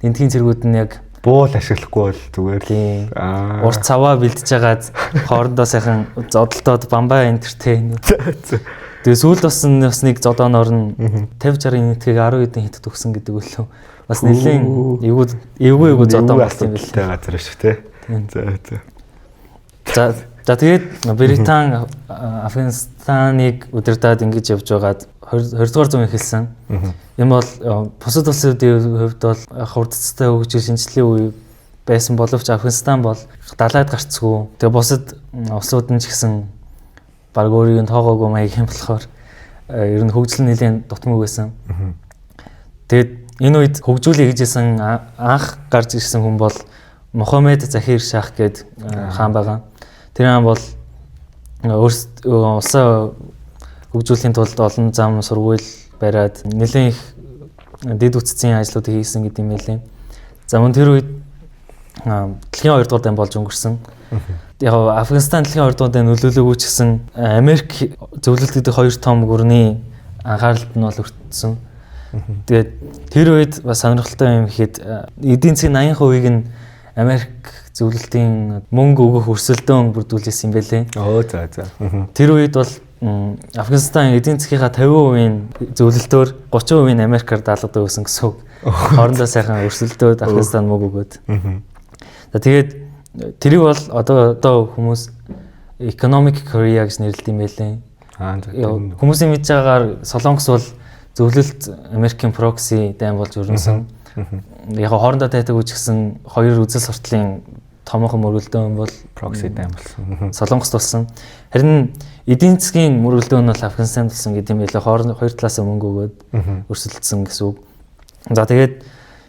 энэтхийн цэргүүд нь яг буул ашиглахгүй бол зүгээр л урт цаваа бэлдэж байгаад хоорондоо сайхан зодолдоод бамбай энтертэй. Тэгээ сүүлд бас нэг зодооноор нь 50 60 энэтхэг 10 хэдэн хятад өгсөн гэдэг үлээ. Бас нэлээд эвгүй зодоон болсон юм билээ. Газар шүү те. За за. За тэгээд Британи Афганистаныг удирдаад ингэж явж байгаад 20 дугаар зуун эхэлсэн. Энэ бол бусад улсуудын хувьд бол хурдцтай хөгжил шинжлэлийн үе байсан боловч Афганистан бол далайд гарцгүй. Тэгээ бусад улсууд нь ч гэсэн баг өөрийг нь тоогоогүй маяг юм болохоор ер нь хөгжил нэлээд дутмаг байсан. Тэгээд энэ үед хөгжүүлэе гэж хэлсэн анх гарч ирсэн хүн бол Мухаммед Захир Шах гээд хаан байгаа. Тэр хаан бол өөрсдөө улсаа хөгжүүлэхийн тулд олон зам сургууль бариад нэлээд их дэд үтцийн ажлуудыг хийсэн гэдэг юм байлээ. За мөн тэр үед дэлхийн 2 дугаар дайн болж өнгөрсөн. Яг Афганистан дэлхийн 2 дугаар дайн нөлөөлөөгүй ч гэсэн Америк зөвлөлт гэдэг хоёр том гүрний анхааралд нь бол өртсөн. Тэгээд тэр үед бас сонирхолтой юм ихэд эдийн засгийн 80%-ийг нь Америк зөвлөлтийн мөнгө өгөх өрсөлдөөн бүрдүүлсэн юм байлээ. Оо за за. Тэр үед бол Афганистан эдийн засгийнхаа 50% зөвлөлтөөр 30% нь Америкаар даалгадаг байсан гэсэн үг. Хоорондоо сайхан өрсөлдөөд Афганистан мөнгө өгөөд. За тэгээд тэрийг бол одоо хүмүүс Economic Korea гэж нэрлэдэг юм байлээ. Хүмүүсийн мэдж байгаагаар Солонгос бол зөвлөлт Америкийн прокси дайн болж өрнөсөн. Яг хоорондоо тайтаг үуч гэсэн хоёр үзэл суртлын томоохон мөргөлдөөн бол прокси дайн болсон. Солонгост болсон. Харин эдийн засгийн мөргөлдөөн нь бол Афганистанд болсон гэдэг юм байлээ. Хооронд хоёр талаасаа мөнгө өгөөд өрсөлдсөн гэсэн үг. За тэгээд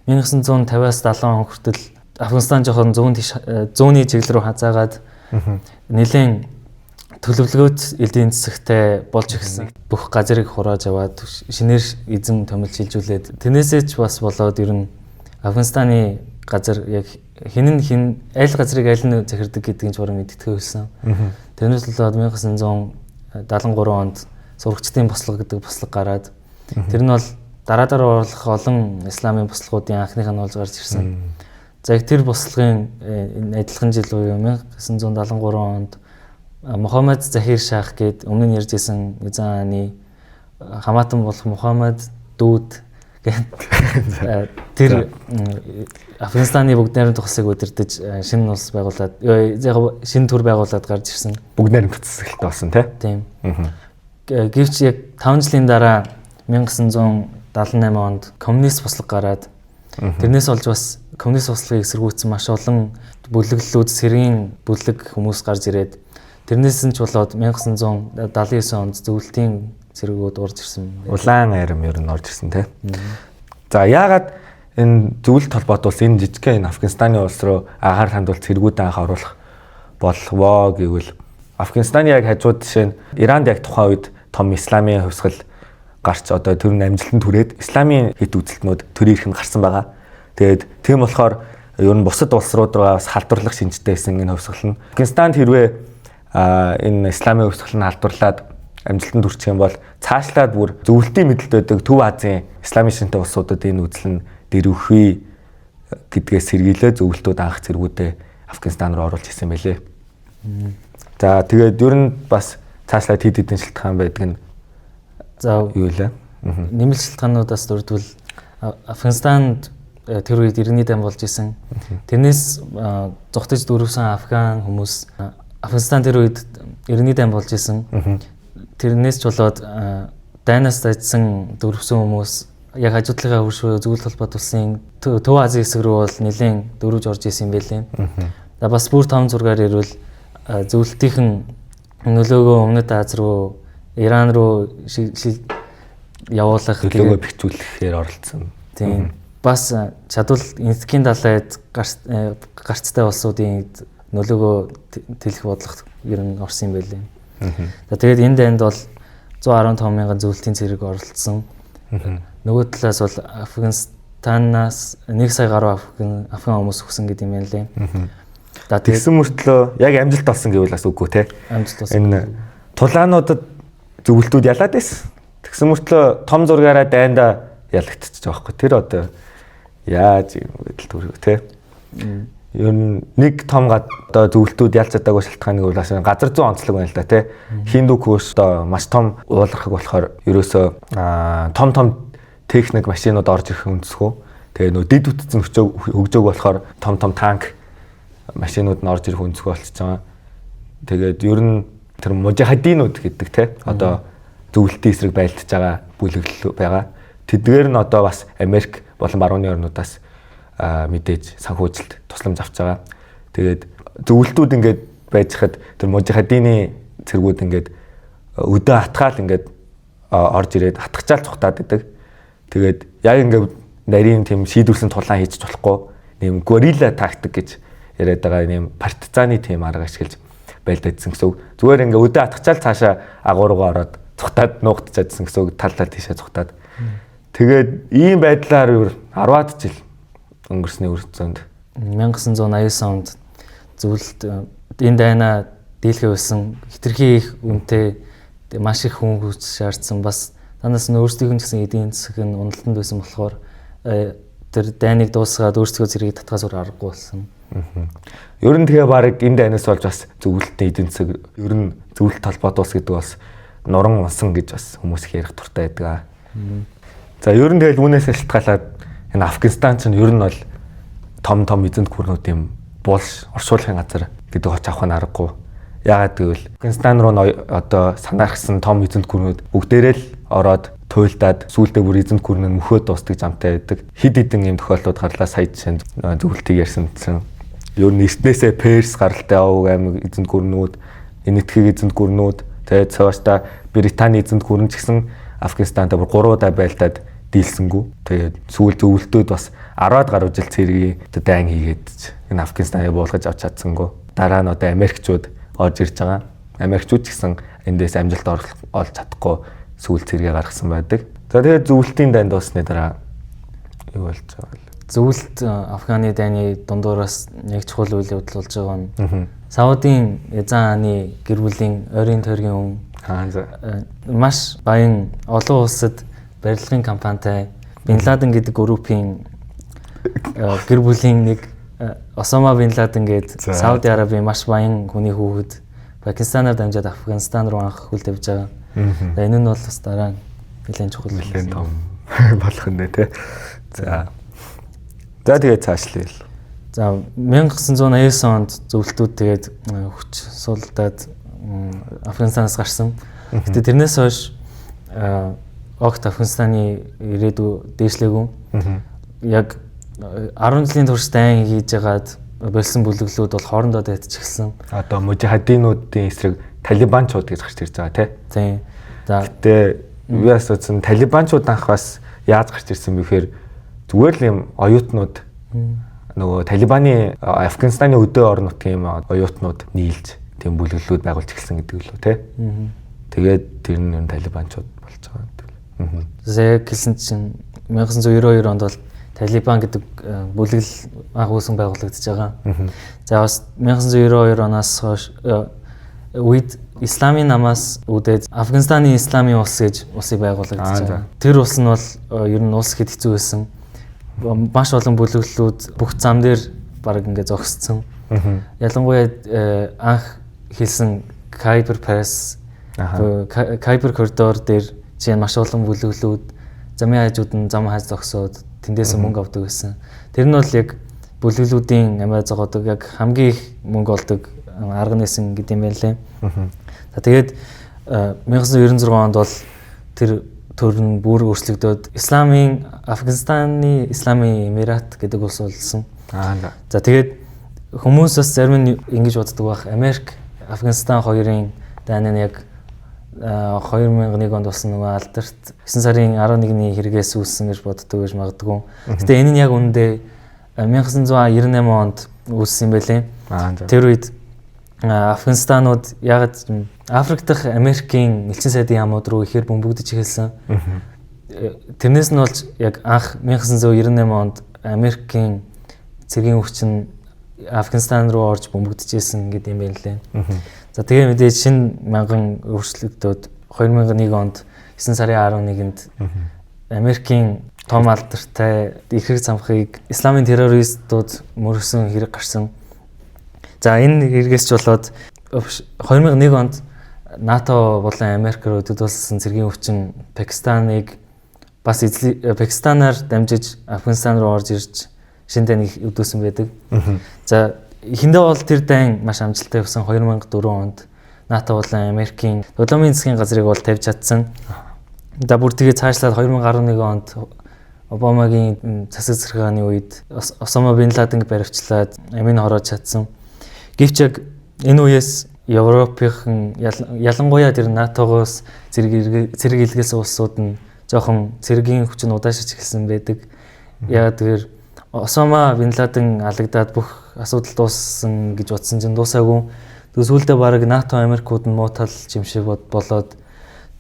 1950-аас 70 он хүртэл Афганистан жоохон зүүнний чиглэл рүү хазаагаад нэлээд төлөвлөгөөт эдийн засагтай болж ирсэн. Бүх газрыг хурааж аваад шинээр эзэн томилж шилжүүлээд тэрнээсээ ч бас болоод ер нь Афганистаны газар яг хин нь хин аль газрыг аль нь захирдаг гэдгийг ч бараг мэддэхгүй байсан. Тэрнээс болоод 1973 онд сурагчдын бослого гэдэг бослого гараад тэр нь бол дараа дараа орлох олон исламын бослогуудын анхных нь болж гарч ирсэн. За яг тэр бослогын адилхан жил буюу 1973 онд Мухаммад Захир Шах гээд өмнө нь ярьж исэн эзэн хааны хамаатан болох Мухаммад дүүд гээд тэр Афганистаны бүгд найрамдах улсыг удирдах шинэ улс байгуулад шинэ төр байгуулад гарч ирсэн. Бүгд найрамдах цэцгэлтэй болсон тий? Тийм. Гэвч яг 5 жилийн дараа 1978 онд коммунист бослого гараад тэрнээс болж бас коммунист бослогыг эсэргүүцсэн маш олон бүлэглэлүүд сэргийн бүлэг хүмүүс гарч ирээд тэрнээс нь ч болоод 1979 онд зөвлөлтийн цэргүүд орж ирсэн. Улаан арим ер нь орж ирсэн тий. За яагаад энэ зөвлөлт холбоот улс энэ жижигхэн энэ Афганистаны улс руу агаар хандуул цэргүүд анх оруулах болвоо гэвэл Афганистаны яг хажууд жишээ нь Иранд яг тухайн үед том исламын хувьсгал гарч одоо тэр нь амжилтанд хүрээд исламын хэд үзэлтнүүд төрийн эрхэнд гарсан байгаа. Тэгээд тийм болохоор Ер нь бусад улс руу бас халдварлах шинжтэй байсан энэ хувьсгал нь. Афганистанд хэрвээ энэ исламын хувьсгал нь халдварлаад амжилтанд хүрчих юм бол цаашлаад бүр зөвлөлтийн мэдлэлд байдаг Төв Азийн исламын шинтэй улсуудад энэ үзэл нь дэрвэхүй гэдгээс сэргийлээ зөвлөлтүүд анх цэргүүдээ Афганистан руу оруулж ирсэн байлээ. За тэгээд ер нь бас цаашлаад хэд хэдэн шилтгаан байдаг нь За юу лээ? Нэмэлт шилтгаануудаас дурдвал Афганистанд тэр үед иргэний дан болж исэн. Тэрнээс зугтаж дөрвсөн афган хүмүүс Афганистан тэр үед иргэний дан болж исэн. Тэрнээс ч болоод дайнаас дайдсан дөрвсөн хүмүүс яг хажуу талынхаа хөршөө зөвлөлт холбоот улсын Төв Азийн хэсэг рүү бол нэлээд дөрвж орж исэн юм байлээ. За бас бүр том зургаар ирвэл зөвлөлтийнхэн нөлөөгөө Өмнөд Аз руу, Иран руу явуулах нөлөөгөө бэхжүүлэхээр оролцсон. Тийм. Бас чадвал Энэтхэгийн далайд гарцтай улсуудын нөлөөгөө тэлэх бодлого ер нь орсон юм байлээ. За тэгээд энэ дайнд бол 115 мянган зөвлөлтийн цэрэг оролцсон. Нөгөө талаас бол Афганистанаас 1 сая гаруй афган хүмүүс өгсөн гэдэг юм байна лээ. За тэгсэн мөртлөө яг амжилт олсон гэвэл бас үгүй те. Амжилт олсон. Энэ тулаануудад зөвлөлтүүд ялаад байсан. Тэгсэн мөртлөө том зургаараа дайндаа ялагдчихж байгаа байхгүй. Тэр одоо яаж юм байдал төрөв те. Ер нь нэг том одоо зөвлөлтүүд ялж чадаагүй шалтгаан нэг бол газар зүйн онцлог байна л да те. Хиндүү Куш одоо маш том уулархаг болохоор ерөөсөө том том техник машинууд орж ирэх үндэсгүй. Тэгээ нөө дэд бүтцэн хөгжөөг болохоор том том танк машинууд нь орж ирэх үндэсгүй болчихж байгаа. Тэгээд ер нь тэр мужахадинууд гэдэг те одоо зөвлөлтийн эсрэг байлдаж байгаа бүлэглэл байгаа. Тэдгээр нь одоо бас Америк болон барууны орнуудаас мэдээж санхүүжилт тусламж авч байгаа. Тэгээд зөвлөлтүүд ингээд байж хад тэр мужахадины цэргүүд ингээд өдөө атгаал ингээд орж ирээд хатгачаал цухтаад идэг. Тэгээд яг ингээд нарийн тийм шийдвэрсэн тулаан хийж болохгүй нэм горилла тактик гэж яриад байгаа нэм партизаны тийм арга ашиглаж байлдаадсан гэсэн үг. Зүгээр ингээд өдөө атгачаал цаашаа агуу руугаа ороод цухтаад нуугдчихадсан гэсэн үг, тал тал тийшээ цухтаад. Тэгээд ийм байдлаар юу 10-аад жил өнгөрсний үр зөнд 1989 онд зөвлөлт энэ дайнаа дийлхэ байсан, хитрхи их үнэтэй маш их хүн хүч шаардсан, бас танаас нь өөрсдийнх нь гэсэн эдийн засаг нь уналтанд байсан болохоор тэр дайныг дуусгаад өөрсдөө зэргийг татгаас өөр аргагүй болсон. Ер нь тэгээ баг энэ дайнаас болж бас зөвлөлтийн эдийн засаг ер нь зөвлөлт холбоот ус гэдэг бас нуран унсан гэж бас хүмүүс их ярих дуртай байдаг. За ер нь тэгэл үүнээс шалтгаалаад энэ Афганистан ч ер нь бол том том эзэнт гүрнүүдийн булш оршуулгын газар гэдэг оч авах нь аргагүй. Яагаад гэвэл Афганистан руу одоо санаархсан том эзэнт гүрнүүд бүгдээрээ л ороод туйлдаад сүүлдээ бүр эзэнт гүрн нь мөхөөд дуустдаг замтай байдаг. Хэд хэдэн юм тохиолдлууд гарлаа сая жишээ нь зөвлөлтийг ярьсан чинь ер нь эртнээсээ Перс гаралтай овг аймаг эзэнт гүрнүүд, Энэтхэг эзэнт гүрнүүд, тэгээд цаашдаа Британий эзэнт гүрэн ч гэсэн Афганистантай бүр 3 удаа байлдаад дийлсэнгүү. Тэгээд сүүл зөвлөлтүүд бас 10-аад гаруй жил цэргийн дайн хийгээд энэ Афганистаныг буулгаж авч чадсангүй. Дараа нь одоо Америкчууд орж ирж байгаа. Америкчууд ч гэсэн эндээс амжилт олж чадахгүй сүүл цэргээ гаргасан байдаг. За тэгээд зөвлөлтийн дайн дууссаны дараа юу болж байгаа вэ? Зөвлөлт Афганы дайны дундуураас нэг чухал үйл явдал болж байгаа нь Саудын Эзан хааны гэр бүлийн ойрын тойргийн хүн маш баян олон улсад барилгын компанитай Бин Ладен гэдэг группийн гэр бүлийн нэг Осама Бин Ладен гээд Сауди Арабын маш баян хүний хүүхэд Пакистанаар дамжаад Афганистан руу анх хөл тавьж байгаа. Энэ нь бол бас дараа нь нэлээд чухал нэлээд том болох нь тий. За. За тэгээд цаашлая. За 1989 онд зөвлөлтүүд тэгээд хүч суулдаад Афганистанаас гарсан. Гэтэ тэрнээс хойш огт Афганистаны ирээдүй дээшлээгүй. Яг 10 жилийн турш дайн хийж байгаад болсон бүлэглүүд бол хоорондоо дайтчихсан. Одоо мужахадинуудын эсрэг талибанчууд гэж гарч ирж байгаа тий. Тийм. За гэтээ би асуусан талибанчууд анх бас яаж гарч ирсэн бэ гэхээр зүгээр л юм оюутнууд нөгөө Талибаны Афганистаны өдөө орон нутгийн юм оюутнууд нийлж тийм бүлэглэлүүд байгуулж эхэлсэн гэдэг лөө тий. Тэгээд тэр нь ер нь талибанчууд болж байгаа гэдэг. За яг хэлсэн чинь 1992 онд бол Талибан гэдэг бүлэглэл анх үүсгэн байгуулагдаж байгаа. За бас 1992 оноос хойш үед Исламын намаас үүдээд Афганистаны Исламын улс гэж улсыг байгуулагдаж байгаа. Тэр улс нь бол ер нь улс гэхэд хэцүү байсан. Маш олон бүлэглэлүүд бүх зам дээр бараг ингээд зогсцсон. Ялангуяа анх хэлсэн Khyber Pass, Khyber коридор дээр чинь маш олон бүлэглэлүүд замын хажууд нь зам хааж зогсоод тэндээс мөнгө авдаг байсан. Тэр нь бол яг бүлэглэлүүдийн амиа зогоодог яг хамгийн их мөнгө олдог арга нээсэн гэдэг юм байна лээ. За тэгээд 1996 онд бол тэр төр нь бүр өөрчлөгдөөд Исламын Афганистаны Исламын Эмират гэдэг улс болсон. За тэгээд хүмүүс бас зарим нь ингэж боддог байх. Америк, Афганистан хоёрын дайн нь яг 2001 онд болсон нөгөө алдарт 9 сарын 11-ний хэрэгээс үүссэн гэж боддог гэж магадгүй. Гэтэ энэ нь яг үнэндээ 1998 онд үүссэн юм байлээ. Тэр үед Афганистанууд яг Африк дахь Америкийн элчин сайдын яамууд руу ихээр бөмбөгдөж эхэлсэн. Тэрнээс нь болж яг анх 1998 онд Америкийн цэргийн хүч нь Афганистан руу орж бөмбөгдөжсэн гэдэг юм байна лээ. За тэгээ мэдээж шинэ мянган өөрчлөгдөөд 2001 онд 9 сарын 11-нд Америкийн том алдартай эрхэг цамхыг исламын террористууд мөргсөн хэрэг гарсан. За энэ хэрэгээс ч болоод 2001 онд НАТО болон Америк руу төлөвлөсөн цэргийн хүчин Пакистаныг бас Пакистанаар дамжиж Афганистан руу орж ирж шинэ дайныг өдөөсөн байдаг. За эхэндээ бол тэр дайн маш амжилттай явсан. 2004 онд НАТО болон Америкийн Долоомын засгийн газрыг бол тавьж чадсан. За бүр тэгээ цаашлаад 2011 онд Обамагийн засаг захиргааны үед Осама бин Ладенг баривчлаад амийг хороож чадсан. Гэвч яг энэ үеэс Европынхан ялангуяа тэр НАТО-гоос зэрэг илгээсэн улсууд нь жоохон цэргийн хүч нь удаашиж эхэлсэн байдаг. Яг тэр Осама бин Ладен алагдаад бүх асуудал дууссан гэж бодсон чинь дуусаагүй. Тэгээ сүүлдээ бараг НАТО Америкууд нь муу тал юм шиг болоод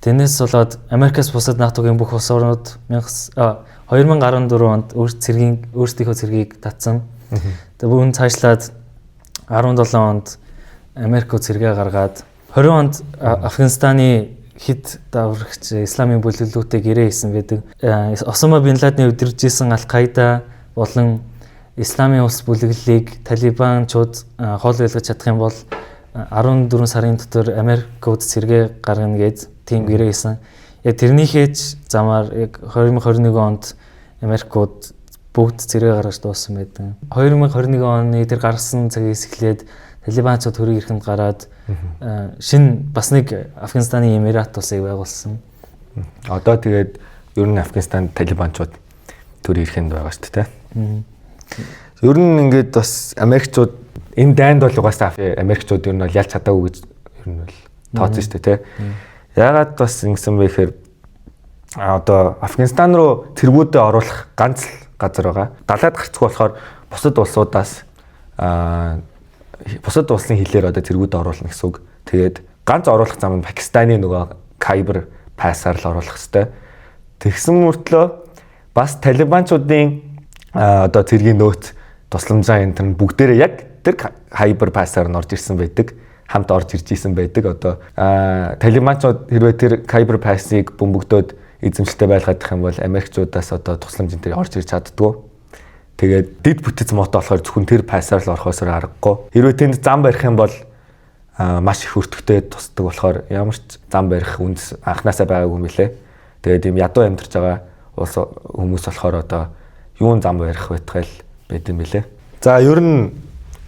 тэрнээс болоод Америкаас бусад НАТО-гийн бүх улс орнууд 2014 онд өөрсдийнхөө цэргийг татсан. Тэгээ бүгд цаашлаад 17 онд Америк цэргээ гаргаад 20 онд Афганистаны хэд даврагч исламын бүлэглэлүүдтэй гэрээ хийсэн байдаг. Осама бин Ладны удирдсан Аль-Каида болон исламын улс бүлэглэлийг талибанчууд хол байлгаж чадах юм бол 14 сарын дотор Америкууд цэргээ гаргана гэж тийм гэрээ хийсэн. Яг тэрнийхээ ч замаар яг 2021 онд Америкууд бүгд цэргээ гаргаж дууссан байдаг. 2021 оны тэр гаргасан цагаас эхлээд талибанчууд төрийн эрхэнд гараад шинэ бас нэг Афганистаны Эмират улсыг байгуулсан. Одоо тэгээд ер нь Афганистанд талибанчууд төрийн эрхэнд байгаа шүү дээ. Ер нь ингээд бас Америкчууд энэ дайнд бол угаасаа Америкчууд ер нь бол ялж чадаагүй гэж ер нь бол тооцсон шүү дээ, тэ. Яагаад бас ингэсэн бэ гэхээр одоо Афганистан руу цэргүүдээ оруулах ганц л газар байгаа. Далайд гарцгүй болохоор бусад улсуудаас бусад улсын хилээр одоо цэргүүдээ оруулна гэсэн үг. Тэгээд ганц оруулах зам нь Пакистаны нөгөө Кайбер пассаар л оруулах хэвээр. Тэгсэн мөртлөө бас талибанчуудын одоо цэргийн нөөц тусламжаа энэ төр бүгдээрээ яг тэр Кайбер пассаар нь орж ирсэн байдаг. Хамт орж ирж исэн байдаг. Одоо талибанчууд хэрвээ тэр Кайбер пассыг бөмбөгдөөд эзэмшилтэй байлгаадах юм бол Америкчуудаас одоо тусламж энэ төр орж ирж чаддгүй. Тэгээд дид бүтэц мото болохоор зөвхөн тэр пассаар л орохоос аргагүй. Хэрвээ тэнд зам барих юм бол маш их өртөгтэй тусдаг болохоор ямар ч зам барих үндэс анханасаа байгаагүй юм билэ. Тэгээд ийм ядуу амьдарч байгаа улс хүмүүс болохоор одоо юун зам барих байтгал байд юм билэ. За ер нь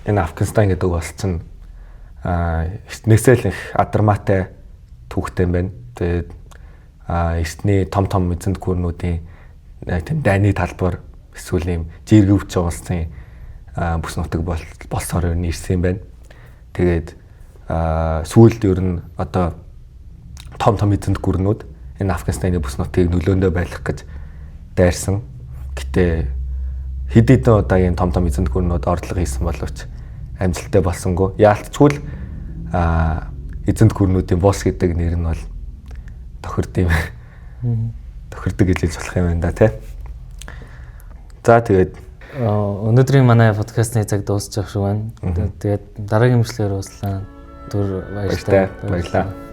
энэ Афганистан гэдэг улс чинь эртнээсээ л их адармаатай түүхтэй юм байна. Тэгээд эртний том том эзэнт гүрнүүдийн тийм дайны талбар эсвэл ийм жиргэвч улсын бүс нутаг болсоор ер нь ирсэн юм байна. Тэгээд сүүлд ер нь одоо том том эзэнт гүрнүүд энэ Афганистаны бүс нутгийг нөлөөндөө байлгах гэж дайрсан. Гэтэ хэд хэдэн удаагийн том том эзэнт гүрнүүд ордлого хийсэн боловч амжилттай болсонгүй. Яалтчгүй л эзэнт гүрнүүдийн босс гэдэг нэр нь бол тохирд юм. Тохирдог гэж хэлж болох юм байна да тий. За, тэгээд өнөөдрийн манай подкастны цаг дуусчих шиг байна. Тэгээд дараагийн бичлэгээр уулзлаа. Түр баяртай. Баярлалаа.